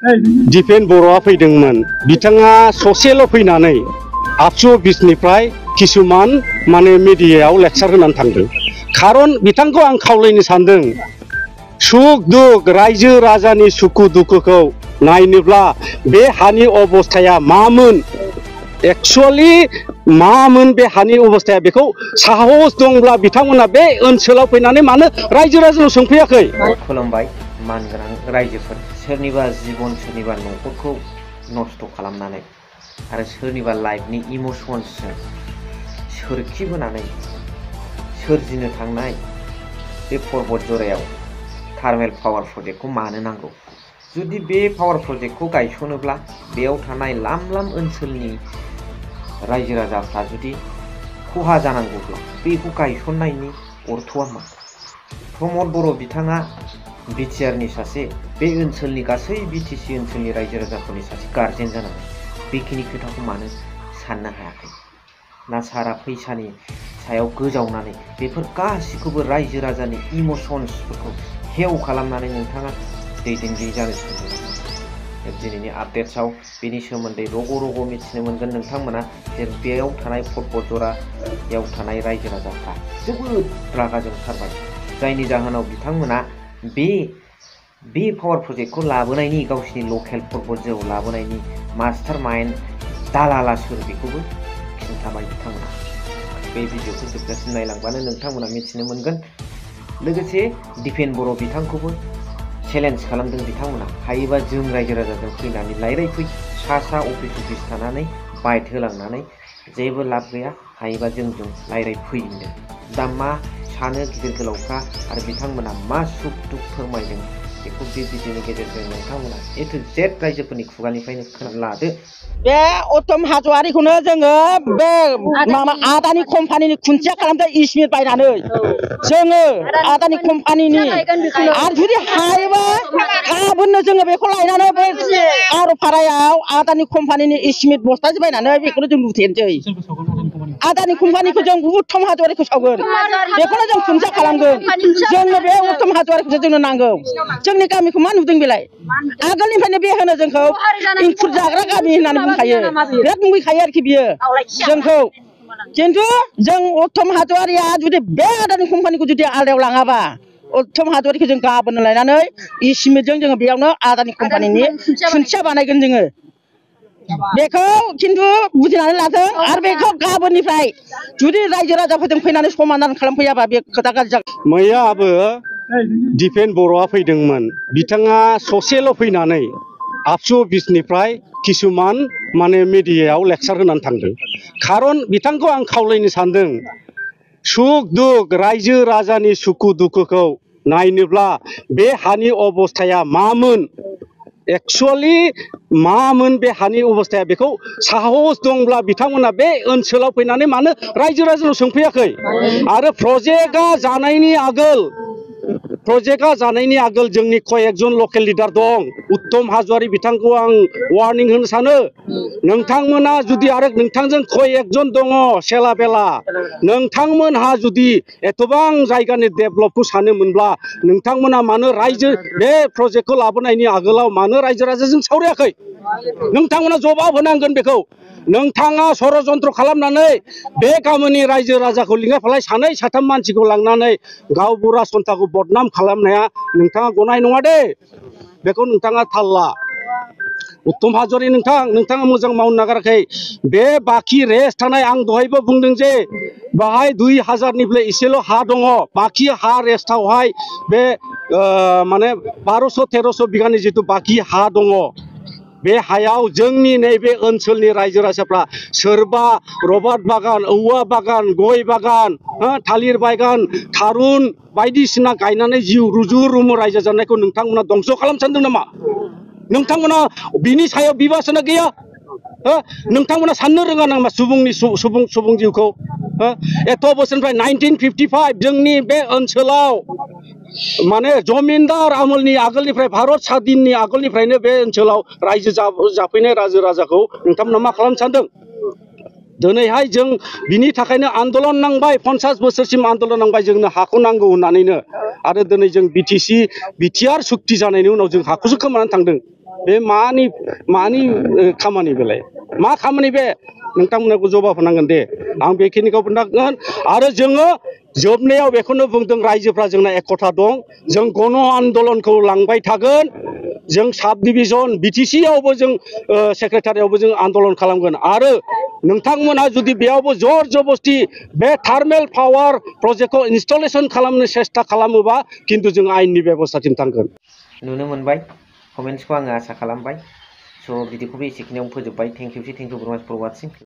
दिपेन बर'आ फैदोंमोन बिथाङा ससेल' फैनानै 820निफ्राय किसुमान माने मिडियायाव लेक्चार होनानै थांदों खारन बिथांखौ आं खावलायनो सानदों सुख दुख रायजो राजानि सुखु दुखुखौ नायनोब्ला बे हानि अबस्थाया मामोन एक्चुअली मामोन बे हानि अबस्थाया बेखौ साहस दंब्ला बिथांमोना बे ओनसोलाव फैनानै मानो रायजो राजानाव सोंफैयाखै खुलुमबाय मानगोनां रायजोफोर सोरनिबा जीवन सोरनिबा न'खरखौ नष्ट खालामनानै आरो सोरनिबा लाइफनि इमोशन्सजों सोरखिबोनानै सोरजिनो थांनाय बे पर्बत जरायाव थार्मेल पावार प्रजेक्टखौ मानो नांगौ जुदि बे पावार प्रजेक्टखौ गायसनोब्ला बेयाव थानाय लाम लाम ओनसोलनि रायजो राजाफ्रा जुदि खहा जानांगौब्ला बेखौ गायसननायनि अर्थ'आ मा प्रमद बर' बिथाङा बिटिआरनि सासे बे ओनसोलनि गासै बिटिसि ओनसोलनि रायजो राजाफोरनि सासे गार्जेन जानानै बेखिनि खोथाखौ मानो साननो हायाखै ना सारा फैसानि सायाव गोजावनानै बेफोर गासिखौबो रायजो राजानि इमोशन्सफोरखौ हेव खालामनानै नोंथाङा दैदेनगिरि जानो सानदों दिनैनि आपडेट्सआव बेनि सोमोन्दै रग' रग' मिथिनो मोनगोन नोंथांमोना जे बेयाव थानाय पर्बत जरायाव थानाय रायजो राजाफ्रा जोबोद रागा जोंथारबाय जायनि जाहोनाव बिथांमोना बे पावार प्रजेक्टखौ लाबोनायनि गावसिनि लकेल पर्बत जरायाव लाबोनायनि मास्टार माइन्ड दालाला सोर बेखौबो खिन्थाबाय बिथांमोना बे भिडिअखौ जोबजासिम नायलांबानो नोंथांमोना मिथिनो मोनगोन लोगोसे दिपेन बर' बिथांखौबो चेलेन्ज खालामदों बिथांमोना हायोबा जों रायजो राजाजों फैनानै रायलायफै सा अफिस थानानै बाइट होलांनानै जेबो लाब गैया हायोबा जोंजों रायलायफै होनदों दा मा सानो गिदिर गोलावफ्रा आरो बिथांमोना मा सुख दुख फोरमायदों बेखौ बे भिडिअनि गेजेरजों नोंथांमोना ए टु जेड रायजोफोरनि खुगानिफ्रायनो खोनानै लादो बे उत्तम हाज'वारिखौनो जोङो बे माबा आदानि कम्पानिनि खुन्थिया खालामदों इस्मिट बायनानै जोङो आदानि कम्पानिनि आरो जुदि हायोबा गाबोननो जोङो बेखौ लायनानै बे आर'फारायाव आदानि कम्पानिनि इस्मिट बस्थासे बायनानै बेखौनो जों लुथेनोसै आदानि कम्पानिखौ जों उत्तम हाज'वारिखौ सावगोन बेखौनो जों खुन्थिया खालामगोन जोंनो बे उत्तम हाज'वारिखौसो जोंनो नांगौ जोंनि गामिखौ मा नुदों बेलाय आगोलनिफ्रायनो बे होनो जोंखौ इंखुर जाग्रा गामि होननानै बुंखायो बिराद बुंखायो आरोखि बियो जोंखौ खिन्थु जों उत्तम हाज'वारिया जुदि बे आदानि कम्पानिखौ जुदि आलदायाव लाङाबा उत्तम हाज'वारिखौ जों गाबोन लायनानै इस्मिटजों जोङो बेयावनो आदानि कम्पानिनि खुन्थिया बानायगोन जोङो बेखौ खिन्थु बुजिनानै लाथों आरो बेखौ गाबोननिफ्राय जुदि रायजो राजाफोरजों फैनानै समाधान खालामफैयाबा बे खोथा गाज्रि जागोन मैयाबो दिपेन बर'आ फैदोंमोन बिथाङा ससेल' फैनानै 820निफ्राय किसुमान माने मिडियायाव लेक्चार होनानै थांदों खारन बिथांखौ आं खावलायनो सानदों सुख दुख रायजो राजानि सुखु दुखुखौ नायनोब्ला बे हानि अबस्थाया मामोन एक्चुअली मामोन बे हानि अबस्थाया बेखौ साहस दंब्ला बिथांमोना बे ओनसोलाव फैनानै मानो रायजो राजानाव सोंफैयाखै आरो प्रजेक्टआ जानायनि आगोल जोंनि कयेकजन लकेल लिडार दं उत्तम हाज'वारि बिथांखौ आं वार्निं होनो सानो नोंथांमोना जुदि आरो नोंथांजों कयेकजन दङ सेला बेला नोंथांमोनहा जुदि एथबां जायगानि डेभेलपखौ सानोमोनब्ला नोंथांमोना मानो रायजो बे प्रजेक्टखौ लाबोनायनि आगोलाव मानो रायजो राजाजों सावरायाखै नोंथांमोना जवाब होनांगोन बेखौ नोंथाङा षड़यन्त्र खालामनानै बे गामिनि रायजो राजाखौ लिंनायफालाय सानै साथाम मानसिखौ लांनानै गावबुरा सन्थाखौ बदनाम खालामनाया नोंथाङा गनाय नङा दे बेखौ नोंथाङा थाल ला उत्तम हाज'वारि नोंथाङा मोजां मावनो नागाराखै बे बाखि रेस्ट थानाय आं दहायबो बुंदों जे बाहाय 2000निफ्राय एसेल' हा दङ बाखि हा रेस्टआवहाय बे माने 1200-1300 बिगानि जिथु बाखि हा दङ बे हायाव जोंनि नैबे ओनसोलनि रायजो राजाफ्रा सोरबा रबार बागान औवा बागान गय बागान थालिर बागान थारुन बायदिसिना गायनानै जिउ रुजु रुमु रायजो जानायखौ नोंथांमोना दंस' खालामनो सानदों नामा नोंथांमोना बिनि सायाव बिबासना गैया नोंथांमोना साननो रोङा नामा सुबुं जिउखौ एथ' बोसोरनिफ्राय 1955 जोंनि बे ओनसोलाव माने जमिनदार आमोलनि आगोलनिफ्राय भारत स्वाधीननि आगोलनिफ्रायनो बे ओनसोलाव रायजो जाफैनाय रायजो राजाखौ नोंथांमोना मा खालामनो सानदों दिनैहाय जों बिनि थाखायनो आन्दोलन नांबाय 50 बोसोरसिम आन्दोलन नांबाय जोंनो हाखौ नांगौ होननानैनो आरो दिनै जों बिटिआर सुक्ति जानायनि उनाव जों हाखौसो खोमानानै थांदों बे मानि खामानि बेलाय मा खामानि बे नोंथांमोनखौ जवाब होनांगोन दे आं बेखिनिखौ बुंनांगोन आरो जोङो जोबनायाव बेखौनो बुंदों रायजोफ्रा जोंना एकता दं जों गण आन्दलनखौ लांबाय थागोन जों साब डिभिजन बिटिसि आवबो जों सेक्रेटारियावबो जों आन्दलन खालामगोन आरो नोंथांमोनहा जुदि बेयावबो जर जबस्ति बे थार्मेल पावार प्रजेक्टखौ इनस्टलेशन खालामनो सेस्था खालामोबा खिन्थु जों आयेननि बेबस्थाथिं थांगोन नुनो मोनबाय कमेन्ट्सखौ आङो आसा खालामबाय स' बिदिखौबो एसेखिनियाव फोजोबबाय थेंक इउ भेरि माच फर वाचिं